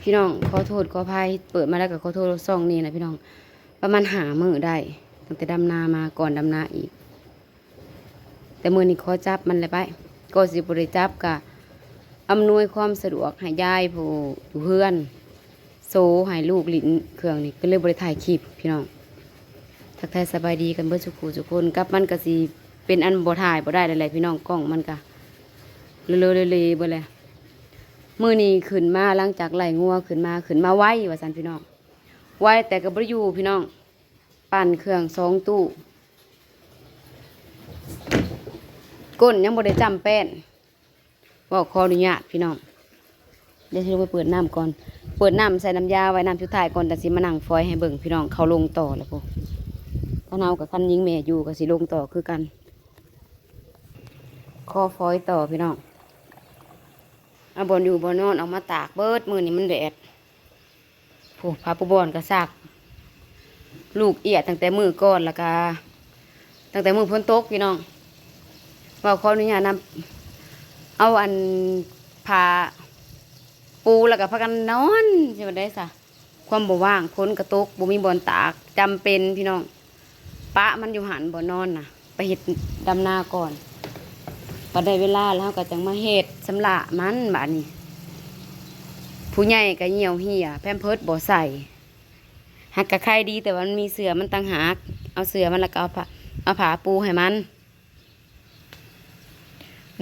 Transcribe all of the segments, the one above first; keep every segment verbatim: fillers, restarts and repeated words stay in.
พี่น้อง ขอโทษขออภัย เปิดมาแล้วก็ขอโทษช่องนี้นะพี่น้อง ประมาณห้ามื้อได้ ตั้งแต่ดำนามา ก่อนดำนาอีก แต่มื้อนี้ขอจับมันแหละไป ก็สิบ่ได้จับ ก็อำนวยความสะดวกให้ยายผู้อยู่เฮือน โซให้ลูกหลิ้นเครื่องนี่ ก็เลยบ่ได้ถ่ายคลิปพี่น้อง ทักทายสบายดีกันเบิดสุขูสุคน กับมันก็สิเป็นอันบ่ถ่ายบ่ได้แล้วแหละพี่น้อง กล้องมันก็เลอะๆเลอะๆเบิดแหละ มื้อนี้ขึ้นมา หลังจากไล่งัวขึ้นมา ขึ้นมาไวว่าซั่นพี่น้อง ไวแต่ก็บ่ได้อยู่พี่น้อง ปั่นเครื่องสองตู้ ก้นยังบ่ได้จ้ำแป้น เว้าขออนุญาตพี่น้อง เดี๋ยวสิลงไปเปิดน้ำก่อน เปิดน้ำใส่น้ำยาไว้น้ำสุดท้ายก่อน จั่งสิมานั่งฟอยให้เบิ่งพี่น้อง เขาลงต่อแล้วพุ้น คันเอากับคันยิงแม่อยู่ก็สิลงต่อคือกัน คอฟอยต่อพี่น้อง เอาบ่อนอยู่บ่อนนอนออกมาตากเบิดมื้อนี้มันแดด โอ้ ผ้าปูบอนก็ซัก ลูกเอี้ยตั้งแต่มื้อก่อน แล้วก็ตั้งแต่มื้อฝนตกพี่น้อง เว้าขออนุญาตนำ เอาอันผ้าปูแล้วก็พากันนอน สิว่าได้ซะ ความบ่ว่าง ฝนก็ตก บ่มีบ่อนตาก จำเป็นพี่น้อง ปะมันอยู่หั่นบ่อนนอนน่ะ ไปเฮ็ดดำนาก่อน พอได้เวลาแล้วเราก็จั่งมาเฮ็ดสำระมันบาดนี้ ผู้ใหญ่ก็เหี่ยวเหี่ย แพมเพิร์สบ่ใส่ หากกะไคดี แต่ว่ามันมีเสื้อมันต่างหาก เอาเสื้อมันแล้วก็เอาผ้า เอาผ้าปูให้มัน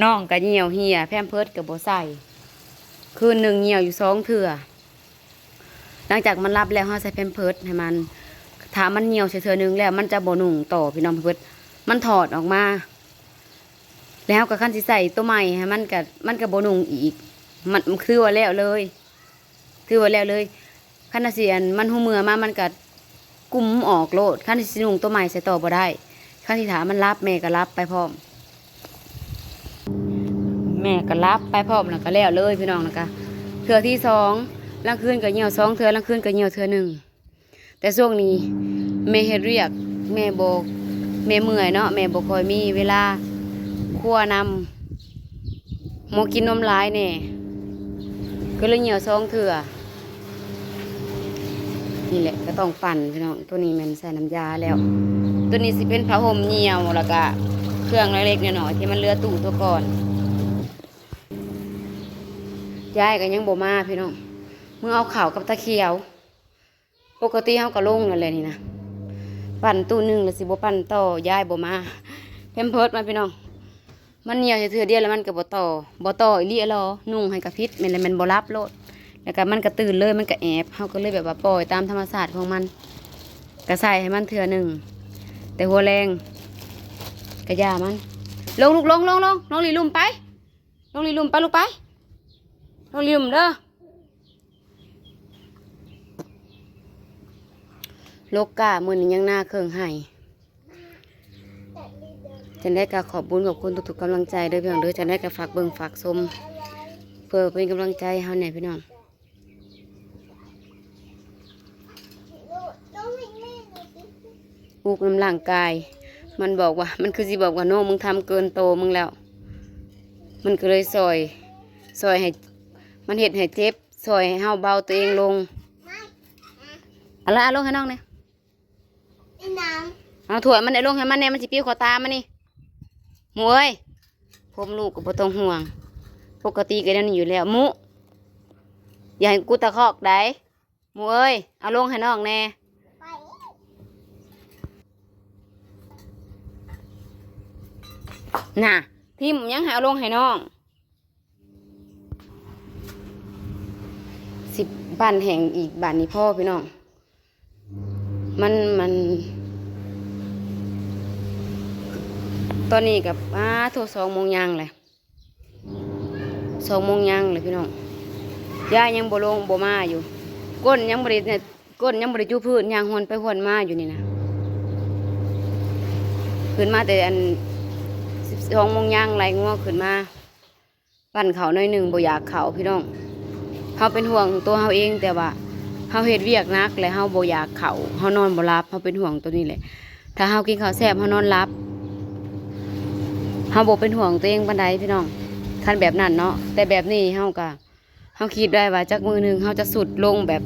น้องก็เหี่ยวเหี่ย แพมเพิร์สก็บ่ใส่ คืนหนึ่งเหี่ยวอยู่สองเทื่อ หลังจากมันหลับแล้ว เราใส่แพมเพิร์สให้มัน ถ้ามันเหี่ยวใส่เทื่อหนึ่งแล้ว มันจะบ่นุ่งต่อพี่น้อง แพมเพิร์ส มันถอดออกมา แล้วก็คันสิใส่ตัวใหม่ให้มันก็ มันก็บ่นุ่งอีก มัน มันคือว่าแล้วเลย คือว่าแล้วเลย คันว่าสิอัน มันฮู้เมื่อมา มันก็กุมออกโลด คันสินุ่งตัวใหม่ใส่ต่อบ่ได้ คันสิถ้ามันหลับ แม่ก็หลับไปพร้อม แม่ก็หลับไปพร้อม แล้วก็แล้วเลยพี่น้อง แล้วก็เทื่อที่สอง กลางคืนก็เหี่ยวสองเทื่อ กลางคืนก็เหี่ยวเทื่อหนึ่ง แต่ช่วงนี้แม่เฮ็ดเวียก แม่บ่ แม่เมื่อยเนาะ แม่บ่ค่อยมีเวลาครัวนำ หมอกินนมหลายแหน่ ก็เลยเหี่ยวสองเทื่อ นี่แหละก็ต้องปั่นพี่น้อง ตัวนี้แม่นใส่น้ำยาแล้ว ตัวนี้สิเป็นผ้าห่มเหี่ยว แล้วก็เครื่องเล็กๆน้อยๆที่มันเหลือตู้ตัวก่อน ยายก็ยังบ่มาพี่น้อง มื้อเอาข้าวกับตาเขียว ปกติเฮาก็ลงนั่นแหละนี่นะ ปั่นตู้หนึ่งแล้วสิบ่ปั่นต่อ ยายบ่มา แพมเพิร์สมาพี่น้อง มันเหี่ยวเทื่อเดียวแล้วมันก็บ่ต่อ บ่ต่ออีหลีอะหรอ นุ่งให้กะผิด แม่นแล้วแม่นบ่หลับโลด แล้วก็มันก็ตื่นเลย มันก็แอบ เฮาก็เลยแบบว่าปล่อยตามธรรมชาติของมัน ก็ใส่ให้มันเทื่อหนึ่ง แต่หัวแรงก็อย่ามัน ลงลูก ลง ลง ลง ลงหลีลุ่มไป ลงหลีลุ่มไปลูกไป ลงหลีลุ่มเด้อ ลกกามื้อนี้ยังหน้าเครื่องไห้ จั่งใดก็ขอบบุญขอบคุณทุกๆกำลังใจเด้อพี่น้องเด้อ จั่งใดก็ฝากเบิ่งฝากชม เพื่อเป็นกำลังใจให้เฮาแหน่พี่น้อง อุกนำร่างกาย มันบอกว่า มันคือสิบอกว่า "น้องมึงทำเกินโตมึงแล้ว" มันก็เลยซอย ซอยให้ มันเฮ็ดให้เจ็บ ซอยให้เฮาเบาตัวเองลง เอาละ เอาลงให้น้องแหน่ อีหยัง เอาถ้วยมันได้ลงให้มันแหน่ มันสิปิ้วเข้าตามันนี่ หมูเอ้ย ผมลูกก็บ่ต้องห่วง ปกติก็แนวนี้อยู่แล้ว หมู อย่าให้กูตะคอกได้ หมูเอ้ย เอาลงให้น้องแหน่ ไป น่ะ ทิ่มยังให้เอาลงให้น้อง สิปั่นแห้งอีกบาดนี้พ่อพี่น้อง มัน มัน ตอนนี้ก็ อ้าโธ่ สองโมงยังเลย สองโมงยังเลยพี่น้อง ยายยังบ่ลงบ่มาอยู่ ก้นยังบ่ได้เนี่ย ก้นยังบ่ได้จุพื้น ย่างหวนไปหวนมาอยู่นี่นะ ขึ้นมาแต่อัน สิบสองโมงยัง ไล่งัวขึ้นมา ปั่นข้าวหน่อยหนึ่ง บ่อยากข้าวพี่น้อง เฮาเป็นห่วงตัวเฮาเอง แต่ว่าเฮาเฮ็ดเวียกหนัก และเฮาบ่อยากข้าว เฮานอนบ่หลับ เฮาเป็นห่วงตัวนี้แหละ ถ้าเฮากินข้าวแซ่บ เฮานอนหลับ เฮาบ่เป็นห่วงตัวเองปานใดพี่น้อง คันแบบนั้นเนาะ แต่แบบนี้เฮาก็ เฮาคิดได้ว่าจักมื้อหนึ่งเฮาจะทรุดลงแบบ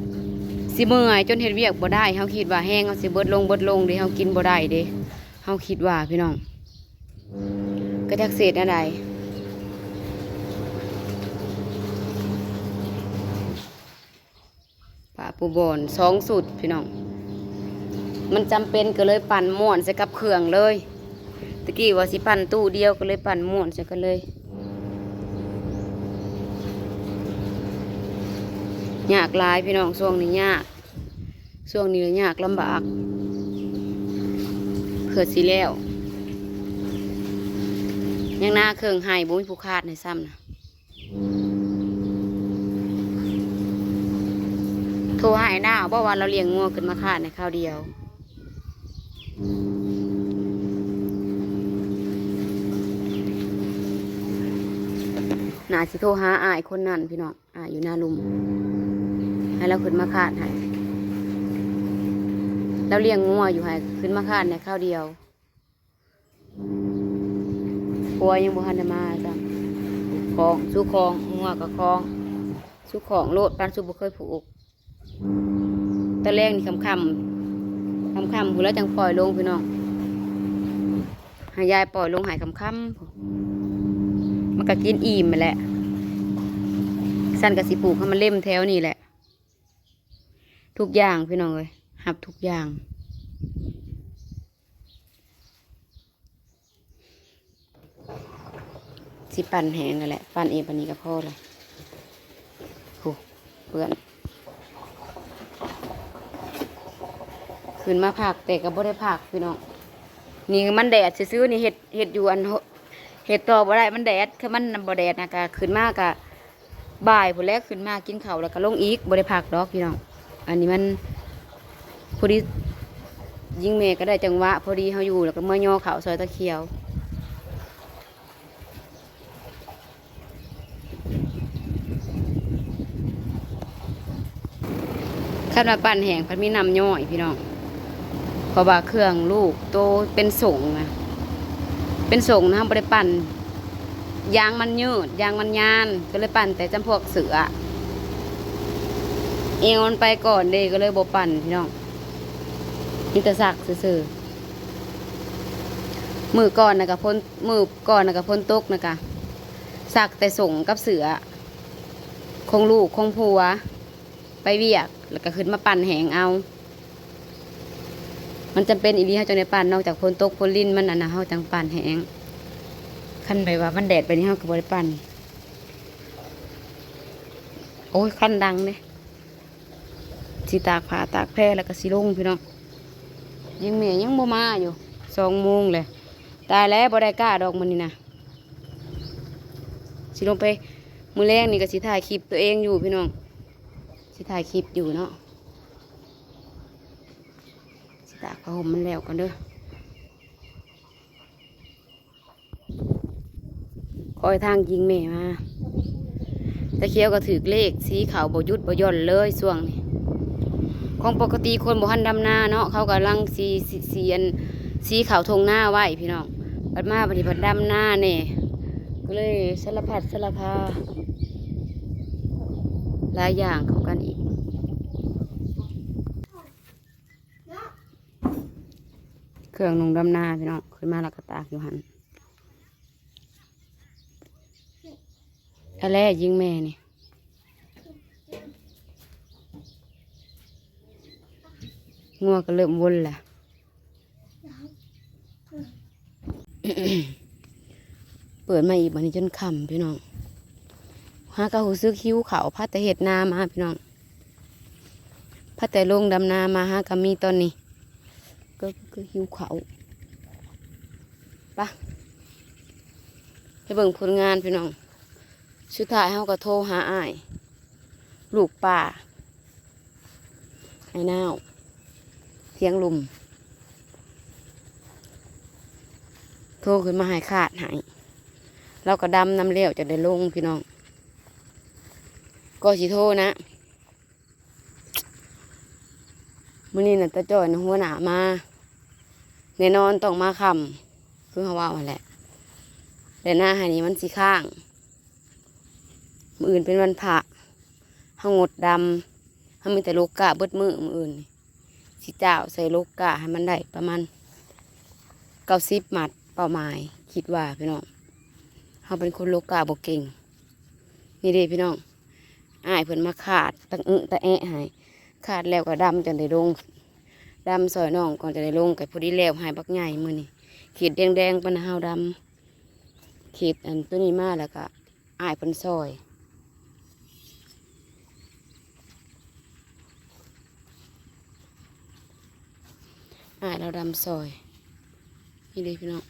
สิเมื่อยจนเฮ็ดเวียกบ่ได้ เฮาคิดว่าแฮงเฮาสิเบิดลงเบิดลงเด้ เฮากินบ่ได้เด้ เฮาคิดว่าพี่น้อง ก็จักสิเฮ็ดแนวใด ผ้าปูบอนสองชุดพี่น้อง มันจำเป็นก็เลยปั่นม้วนใส่กับเครื่องเลย ตะกี้ว่าสิปั่นตู้เดียวก็เลยปั่นม้วนใส่กันเลย ยากหลายพี่น้อง ช่วงนี้ยาก ช่วงนี้ยากลำบาก เพื่อสิแล้ว ยังนาเครื่องไห้บ่มีผู้คาดให้ซ้ำนะ โทรหาอ้ายนาว บอกว่าลาวเลี้ยงงัวขึ้นมาคาดในคราวเดียว น่าสิโทรหาอ้ายคนนั้นพี่น้อง อ้ายอยู่นาลุ่ม ให้ลาวขึ้นมาคาดให้ ลาวเลี้ยงงัวอยู่ ให้ขึ้นมาคาดในคราวเดียว ผัวยังบ่ทันได้มาจ้ะ คล้อง สู่คล้อง งัวก็คล้อง สู่คล้องโลด ปานสู่บ่เคยผูก ตอนแรกนี่ค่ำๆ ค่ำๆ พู้นแล้วจั่งปล่อยลงพี่น้อง ให้ยายปล่อยลงให้ค่ำๆ มันก็กินอิ่มหั้นแหละ ซั้นก็สิผูกให้มันเล็มแถวนี่แหละ ทุกอย่างพี่น้องเอ้ย รับทุกอย่าง สิปั่นแฮงนั่นแหละ ปั่นเองปานนี้ก็พอแล้ว โห เปื้อน ขึ้นมาพักแต่ก็บ่ได้พักพี่น้อง นี่มันแดดซื่อๆ นี่ เฮ็ด เฮ็ดอยู่อัน เฮ็ดต่อบ่ได้ มันแดด คือมันบ่แดดนะ ก็ขึ้นมาก็ บ่ายพู้นแหละ ขึ้นมากินข้าวแล้วก็ลงอีก บ่ได้พักดอกพี่น้อง อันนี้มันพอดี ยิงแม่ก็ได้จังหวะ พอดีเฮาอยู่แล้วก็เมือย่อข้าวซอยตาเขียว คันว่าปั่นแฮงพัดมีน้ำย่อยพี่น้อง เพราะว่าเครื่องลูกโตเป็นสงนะ เป็นสงนะ บ่ได้ปั่น ยางมันยืด ยางมันยาน ก็เลยปั่นแต่จำพวกเสื้อ เอวมันไปก่อนเด้ ก็เลยบ่ปั่นพี่น้อง มีแต่ซักซื่อๆ มื้อก่อนน่ะก็ฝน มื้อก่อนน่ะก็ฝนตกน่ะก็ซักแต่สงกับเสื้อ ของลูกของผัว ไปเวียก แล้วก็ขึ้นมาปั่นแฮงเอา มันจำเป็นอีหลี เฮาจั่งได้ปั่น นอกจากฝนตกฝนรินมันอันน่ะ เฮาจั่งปั่นแฮง คันแบบว่ามันแดดไปนี่ เฮาก็บ่ได้ปั่น โอ้ย คันดังเด้ สิตากผ้าตากแพรแล้วก็สิลงพี่น้อง ยิงแม่ยังบ่มาอยู่ สองโมงเลย ตายแล้ว บ่ได้กะดอกมื้อนี้นะ สิลงไป มื้อแลงนี่ก็สิถ่ายคลิปตัวเองอยู่พี่น้อง สิถ่ายคลิปอยู่เนาะ สิตากผ้าห่มมันแล้วก่อนเด้อ คอยทางยิงแม่มา ตาเขียวก็ถืกเลข สีขาวบ่หยุดบ่หย่อนเลยช่วงนี้ ของปกติคนบ่ทันดำนาเนาะ เขากำลังสี สี สีอัน สีขาวทงนาไว้พี่น้อง บัดมาบัดนี้บัดดำนาแน่ ก็เลยสารพัดสารพา หลายอย่างเข้ากันอีก เครื่องนุ่งดำนาพี่น้อง ขึ้นมาแล้วก็ตากอยู่หั่น อันแรกยิงแม่นี่ งัวก็เริ่มวนแล้ว เปิดมาอีกบัดนี้จนค่ำพี่น้อง หากะรู้สึกหิวข้าว พาแต่เฮ็ดนามาพี่น้อง พาแต่ลงดำนามา หากะมีตอนนี้ ก็ ก็หิวข้าว ปะ ไปเบิ่งผลงานพี่น้อง สุดท้ายเฮาก็โทรหาอ้าย ลูกป้า อ้ายนาว เถียงลุ่ม โทรขึ้นมาให้คาดให้ ลาวก็ดำนำแล้วจะได้ลงพี่น้อง ก็สิโทรนะ มื้อนี้น่ะตาจ้อยน่ะหัวหน้ามา แน่นอนต้องมาค่ำ คือเฮาเว้าหั่นแหละ แต่นาให้นี่มันสิค้าง มื้ออื่นเป็นวันพระ เฮางดดำ เฮามีแต่โลกาเบิดมื้อ มื้ออื่นนี่ สิจ้าวใส่โลกาให้มันได้ประมาณเก้าสิบมัด เป้าหมาย คิดว่าพี่น้อง เฮาเป็นคนโลกาบ่เก่ง นี่เด้พี่น้อง อ้ายเพิ่นมาคาดตะอึตะแอะให้ คาดแล้วก็ดำจนได้ลง ดำซอยน้องก่อนจะได้ลง ก็พอดีแล้วให้บักใหญ่มื้อนี้ ขีดแดงๆ ปานเฮาดำ ขีดอันตัวนี้มาแล้วก็ อ้ายเพิ่นซอย อ้ายเราดำซอย นี่เด้พี่น้อง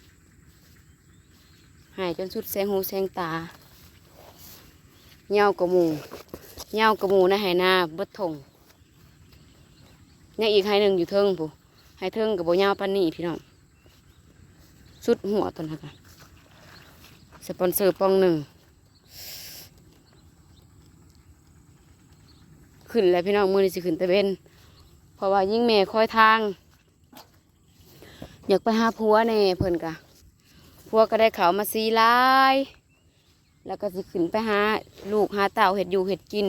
ให้จนสุดแสงหูแสงตา ยาวกว่าหมู่ ยาวกว่าหมู่ในไฮ่นาเบิดท่ง ยังอีกไฮ่หนึ่งอยู่เทิงพู้น ไฮ่เทิงก็บ่ยาวปานนี้พี่น้อง สุดหัวตอนนั้นก็ สปอนเซอร์ปองหนึ่ง ขึ้นแล้วพี่น้อง มื้อนี้สิขึ้นตะเวน เพราะว่ายิงแม่คอยทาง อยากไปหาผัวแน่เพิ่นกะ ผัวก็ได้ข้าวมาสี่หลาย แล้วก็สิขึ้นไปหาลูกหาเต้าเฮ็ดอยู่เฮ็ดกิน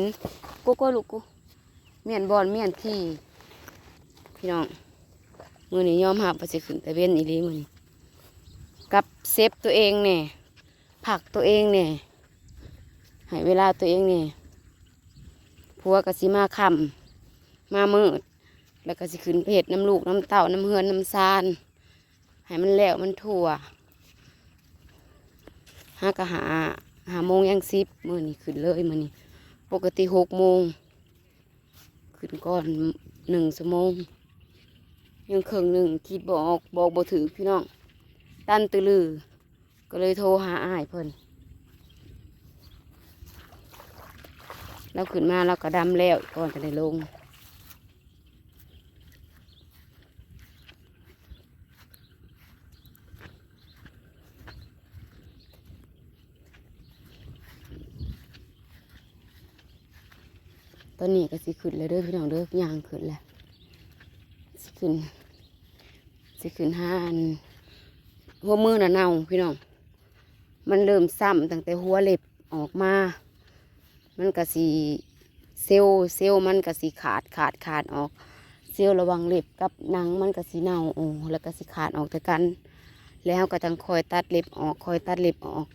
กู กู ลูกกู เมียนบอนเมียนที่ พี่น้อง มื้อนี้ยอมรับว่าสิขึ้นตะเวนอีหลีมื้อนี้ กับเซฟตัวเองแน่ พักตัวเองแน่ ให้เวลาตัวเองแน่ ผัวก็สิมาค่ำ มามืด แล้วก็สิขึ้นไปเฮ็ดนำลูกนำเต้านำเฮือนนำซาน ให้มันแล้วมันทั่ว หากะหา ห้าโมงยังสิบ มื้อนี้ขึ้นเลยมื้อนี้ ปกติหกโมง ขึ้นก่อนหนึ่งชั่วโมง ยังครึ่งหนึ่ง คิดบ่ออก บอกบ่ถืกพี่น้อง ตันตะลือ ก็เลยโทรหาอ้ายเพิ่น แล้วขึ้นมาแล้วก็ดำแล้วก่อนจะได้ลง ตอนนี้ก็สิขึ้นแล้วเด้อพี่น้องเด้อ ย่างขึ้นแล้ว สิขึ้น สิขึ้นหาอัน หัวมือน่ะเน่าพี่น้อง มันเริ่มซ้ำตั้งแต่หัวเล็บออกมา มันก็สิ เซลล์ เซลล์มันก็สิขาด ขาด ขาดออก เซลล์ระหว่างเล็บกับหนังมันก็สิเน่า โอ้ แล้วก็สิขาดออกจากกัน แล้วก็จั่งคอยตัดเล็บออก คอยตัดเล็บออก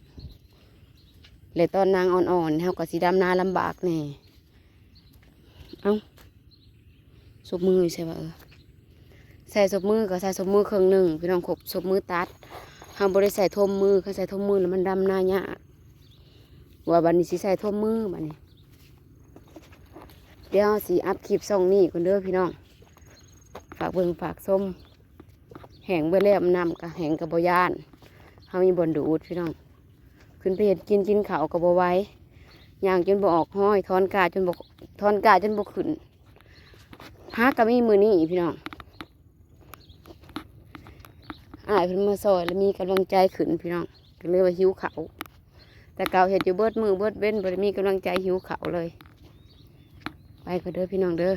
และตอนนางอ่อนๆ เฮาก็สิดำนาลำบากแน่ เอ้า ซบมืออยู่ใส่ว่า เออ ใส่ซบมือก็ใส่ซบมือครึ่งหนึ่ง พี่น้อง ครบซบมือตัด เฮาบ่ได้ใส่ท่มมือ คันใส่ท่มมือแล้วมันดำนายาก ว่าบัดนี้สิใส่ท่มมือบัดนี้ เดี๋ยวสิอัพคลิปช่องนี้ก่อนเด้อพี่น้อง ฝากเบิ่งฝากชม แห้งเบิดแล้ว น้ำก็แห้งก็บ่ย้าน เฮามีบ่อนดูดพี่น้อง ขึ้นไปเฮ็ดกิน กินข้าวก็บ่ไหว ย่างจนบ่ออกห้อย ถอนกล้าจนบ่ ถอนกล้าจนบ่ขึ้น หาก็มีมื้อนี้พี่น้อง อ้ายเพิ่นมาซอยแล้วมีกำลังใจขึ้นพี่น้อง ก็เลยว่าหิวข้าว แต่เก่าเฮ็ดอยู่เบิดมื้อเบิดเว็น บ่ได้มีกำลังใจหิวข้าวเลย ไปก็เด้อพี่น้องเด้อ